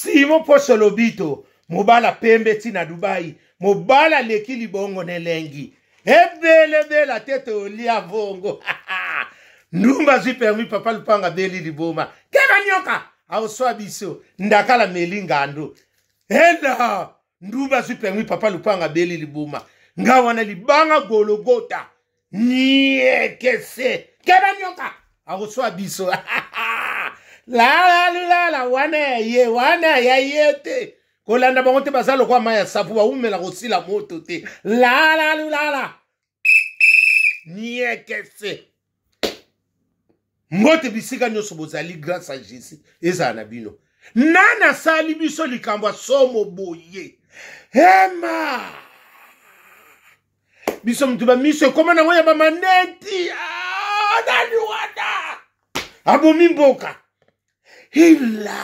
Simo Poso Lobito, mobala pembe ti na Dubai, mobala leki libongo na elengi. Ebelebela te tolia bongo. Ndumba azwi permis papa lupanga beli liboma. Keba nyoka aoswa biso ndakala meli ngando. Ela ndumba azwi permis papa lupanga beli liboma. Nga wana libanga gologota. Niekese. Keba nyoka akoswa biso. Lalalala wana ya ye wana ya ye te. Kolanda bango te baza lokwa mai ya safu baumela kosila moto te. Lalalala. Niekese. Mbote bisika nyonso bozali grâce à Jésus ezala na bino. Nani asali biso likambo ya somo boye? Ema! Biso mutu ba miso ekoma nango ya bamaneti. Ah, nani wana? Abomi mboka. Ila!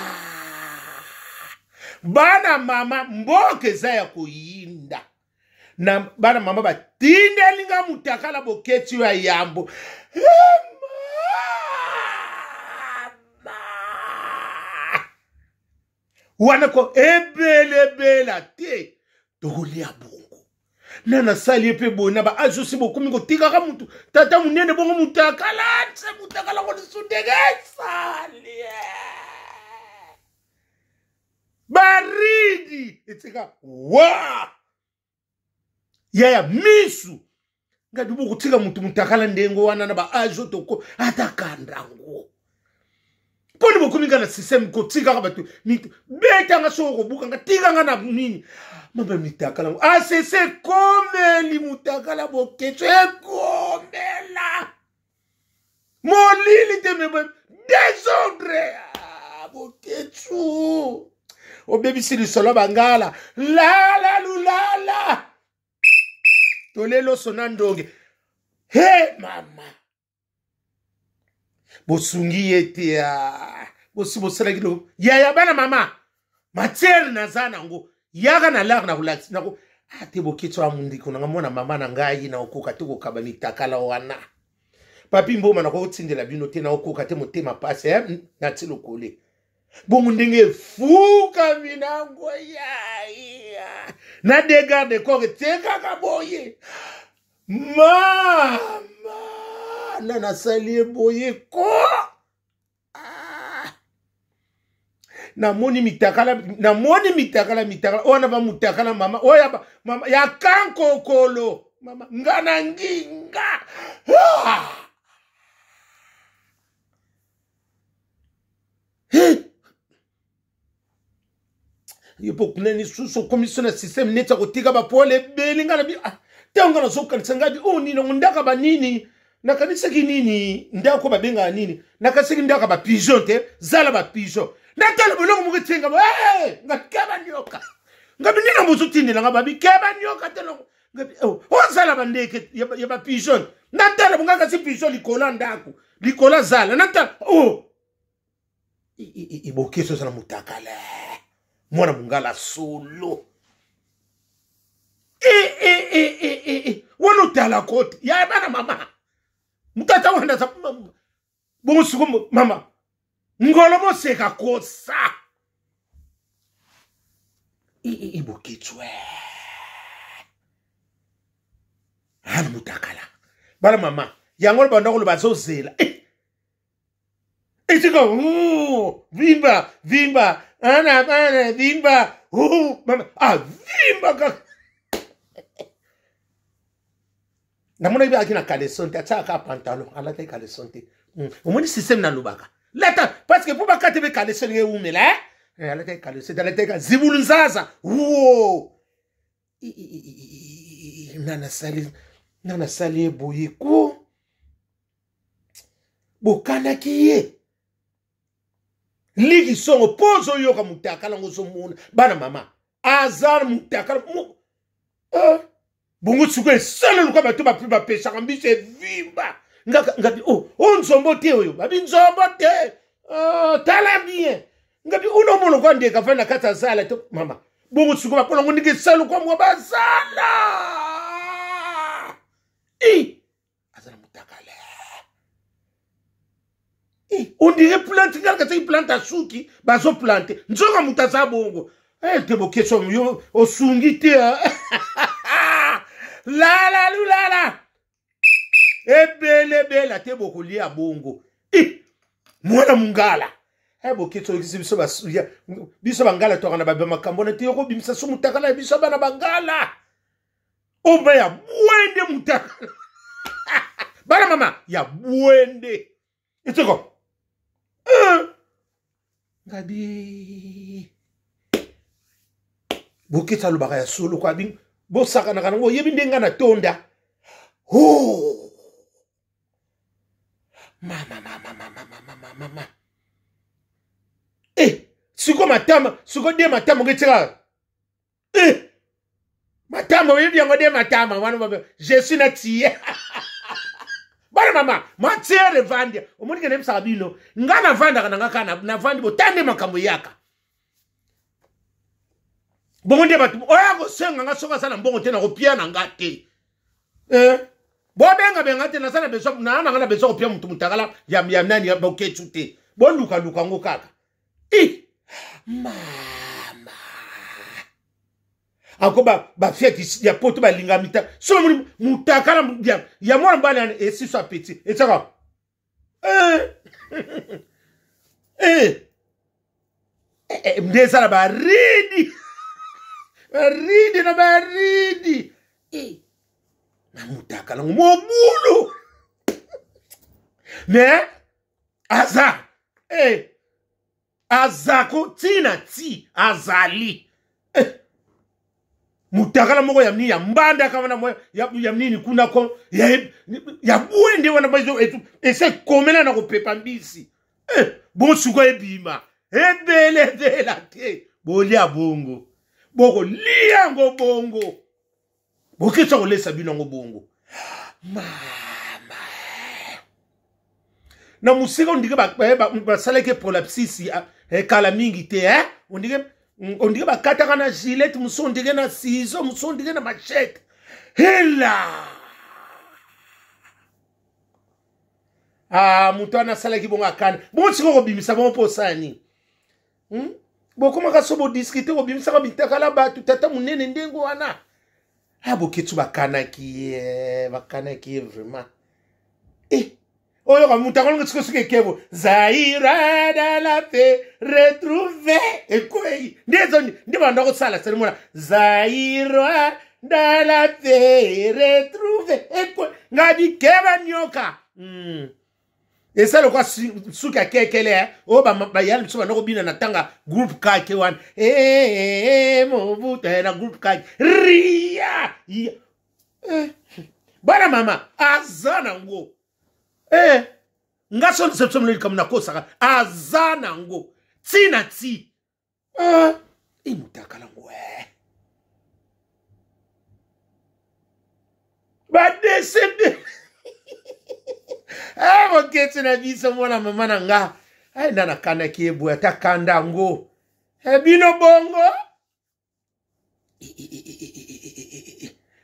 Bana mama mboka eza ya koyinda. Na bana mama batindeli nga mutakala boketi ya yambo. Wana ko ebelebela te tokolia bongo na nasali ye mpe boye na baage osi bokomi kotikaka motu tata monene bongo mutakala nse mutakala ngo lisusu ndenge esali baridi etika wa yaya misu ngadi bokotika motu mutakala ndenge wana na baage oyo toko ata kanda ngo mponi bokomi nga na systeme kotikaka bato betanga soki okobuka nga tika nga na nini mama mitakala ngo asese ah, ekomeli mutakala bokeco ekomela molili te me desordre ah, boketsu obebisi lisolo bangala lala lulala toleloso na ndonge he mama bosungi ye te ah, bosi bosalaki lo yaya bana mama matiere naza nango yaka na lare nakolakisa nako ah, te boketso ya mondeko nanga mwana mama na ngai nakokoka te kokaba mitakala wana papi mboma nakotindela bino te nakokoka te motema pasi eh? nati lokole bongo ndenge efukami nango yaya na de garde corps etekaka boye mama na nasali ye boye ko ah. Namoni mitakala namoni mitakala mitakala oyo na bamutakala mama oyo ya mama ya kankokolo mama nga na nginga ah. Hey. Yo mpo kuna lisusu okomi so na systeme neti ya kotika bapole ebele ngai na bi ah, ntango ngai nazokanisa ngai bi oyo oh, nini yango ndaka banini nakanisaki nini ndako babengaka nini nakanisaki ndako bapigeon te zala bapigeon natala biloko moko etinga hey, nga keba nyoka ngabi nini bozotindela nga babi keba nyoka te ngabi oh, ozala bandeke ya bapigeon natala bonga kasi pigeon likolo ya ndako likolo ya zala natala oh ibokeso eza na motakala mwana mongala solo e, e, e, e, e, e. wana otala kote ya bana mama mutata wana aza bongo siko mama ngolo moseka kosa iboketswe ana mutakala bana mama yango banda koloba azozela eh. Etika vimba vimba ana ana vimba mama ah vimba kaka namonaki mpe aki na caleçon te atiaka pantalon alataki caleçon te hmm. Omoni système nalobaka lata parce que mpo bakata mpe caleçon ndenge ewumela eh? Eh, alataki caleçon te alataki zibulu nzaza wo nga nasali ye boye ko bokanaki ye liki songo mpo ozoyoka mutakala ngo ozomona bana mama aza mutakala eh, bongo sikoyo esala lokola bato bape bapesaka mbiso evimba ngabi o oh, o oh, nzombo te oyo babi nzombo te oh, tala bien ngabi una omona lokola ndeka afandi na kati ya zala te mama bongo sikoyo bakola ngo ndenge esala lokola mwa bazala i aza na mutakala. Eh, on dirait plante ngai kasaki plante asuki bazoplante nzoka moto aza bongo eh, te bokeso yo osungi te lala lulala ebelebela te bokolia bongo eh, mwana mongala eh, boketso oyekisi biso biso bangala twaka na bamakambo na te yokobimisa so motakala ya biso bana bangala oba ya bwende motakala bana mama ya bwende eteko eh. Ngabi boketsa alobaka ya solo kwa bino bosakanaka nango oyebi nde nga na tonda oh. Mama mama mama mama mama mama eh siko matama siko de matama ngetika eh matama oyebi yango de matama wana je suis na tie bana mama matiere evandi omoni ke nayebisaka bino nga navandaka na nga kaka navandi botande makambo eyaka bongo nde bato oyo akosenga nga soki aza na mbongo te nakopia na nga te eh? bobenga benga te naza na besoin naa nanga na besoin kopia motu motakala ya, ya nani ya boketsu te bolukaluka yango kaka i mama ako bafia ya poto balinga mita so namoni mutakala ya, ya mwana mobali yani esiso apeti etiaka eh. eh. eh, nde ezala baridi baridi na baridi eh. na mutakala ngo mobulu mais aza eh. Azako ti na ti azali eh. Mutakala moko ya nini ya mbandaka wana ya, ya nini kuna ko ya, ya bwende wana bazo ese ekomela na kopepa mbisi eh, bonsuka ebima ebelebela te bolia bongo bokolia yango bongo bokesa kolesa bino yango bongo mama na mosika ondike basalaki prolapsis eh, kala mingi te eh? ondike ondike bakataka na gilete mosusu ondike na ciseau mosusu ondike na machete hela ah, moto wana asalaki bongo akana bongo sikoyo kobimisa bongo mpo osala nini hmm? Bokomaka so bodiskite kobimisaka mitakala bato tata monene ndenge wana ah, boketsu bakanaki ye bakanaki ye vraiment eh, oyoka moto akolonga siko soki ekebo zaira dala pe retrouve ekwei nde ezo nde banda kosala selimona zaira dala pe retrouve ekwe ngabi keba nyoka mm. Eza lokola suki ya kekele eh? Oyo bayali biso banda kobina na ntanga groupe kake wana eh, eh, eh, mobutu na groupe kake ria eh. Bana mama aza nango eh. Nga so deception likambo nakosaka aza nango ti na ti eh. Imutakala ngo eh. Badesede eh, boketi na biso mwana mama na nga eh, nda nakanaki ye boye ata kanda yango eh, bino bongo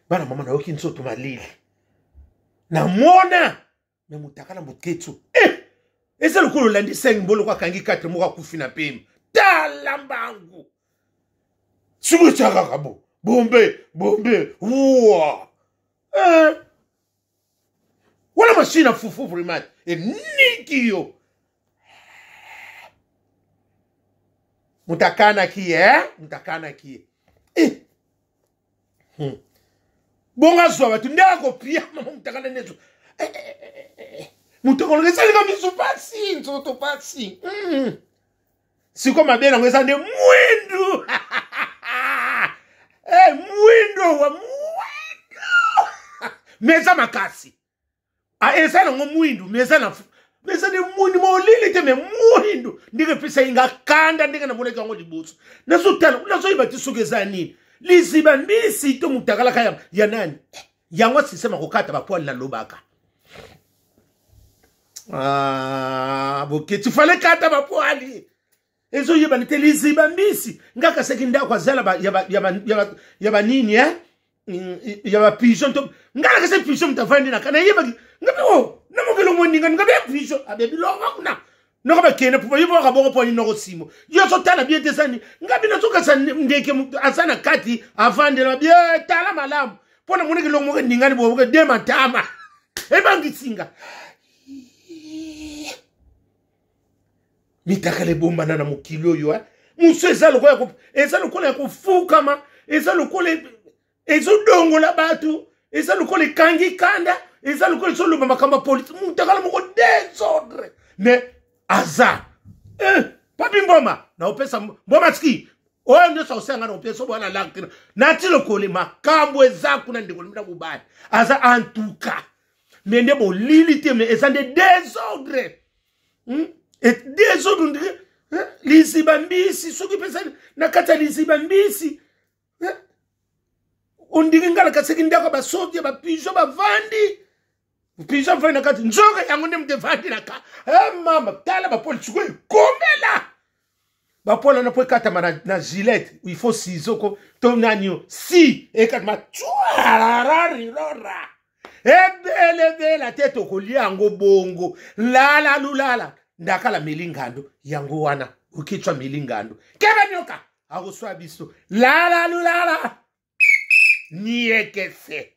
bana mama nayoki nzoto malili namona me motakala moketsu eh! Eza lokola olandi 5 mboloko akangi 4 moko akufi na pema tala mbangu sikoyo etya kaka bo bombe bombe wa eh. Wana mashine ya fufu vraiment eniki yo moto akanaki ye eh? Moto akanaki ye eh. Bongo azwa bato nde akopia mama motakala nde eh, eh, eh, eh. Moto akoloka esalika misu pasi nzoto pasi. Siko mabe nango eza nde mwindu eh, mwindu wa mwindu me eza makasi ah, eza nango mwindu me eza na me eza nde mwindu molili te me mwindu ndenge epesaki nga kanda ndenge namonaki yango liboso nazotala nazoyeba te soki eza nini liziba mbisi to motakalaka ya, ya nani yango systeme akokata bapoile nalobaka ah, boketi fale kata bapoili ezoyebana te liziba mbisi nga kasaki ndako azala ya banini eh? Ya bapigeon to nga nakasi pigeon moto avandi na kana yebaki nga mpe o namokelo moninga nga mpe pigeon abe bilonga kuna. Noko bakende mpo yo bwaka bongo mpo nini noko simo yo ozotala bien te ezani nga bino ozokasa ndeke aza na kati avandela bie tala malamu mpo namonaki eloko moko eningani boboke de matama ebangisi nga mitakala ebombana na mokili oyo eh? mosu eza lokola eza lokola ya kofukama, eza lokola ezodongola bato, eza lokola ekangi kanda, eza lokola ezoloba makambo ya politike, mutakala moko desordre. Mais aza papi mboma naopesa mboma ski oyo nyonso akosenga na opesa obwana lakte nati lokole makambo eza kuna. Ndeko na mobali aza en tout cas, mais nde bolili te, mais eza nde desordre, Et desordre ndire liziba mbisi, soki mpesa na kati ya liziba mbisi, ondiri nga na kaseki ndako basoti ya bapigeon bavandi, pigeon avandi na kati, nzoka yango nde moto evandi na ka. Mama, tala bapole sikoyo ekomela bapole wana mpo ekatama na gilette, il faut ciseau ko to nani yo si ekatama twarararirora ebelebela te, tokolia yango bongo lala lulala ndakala melingando yango wana okitswa melingando kebe nyoka akoswa biso lala lulala niekese.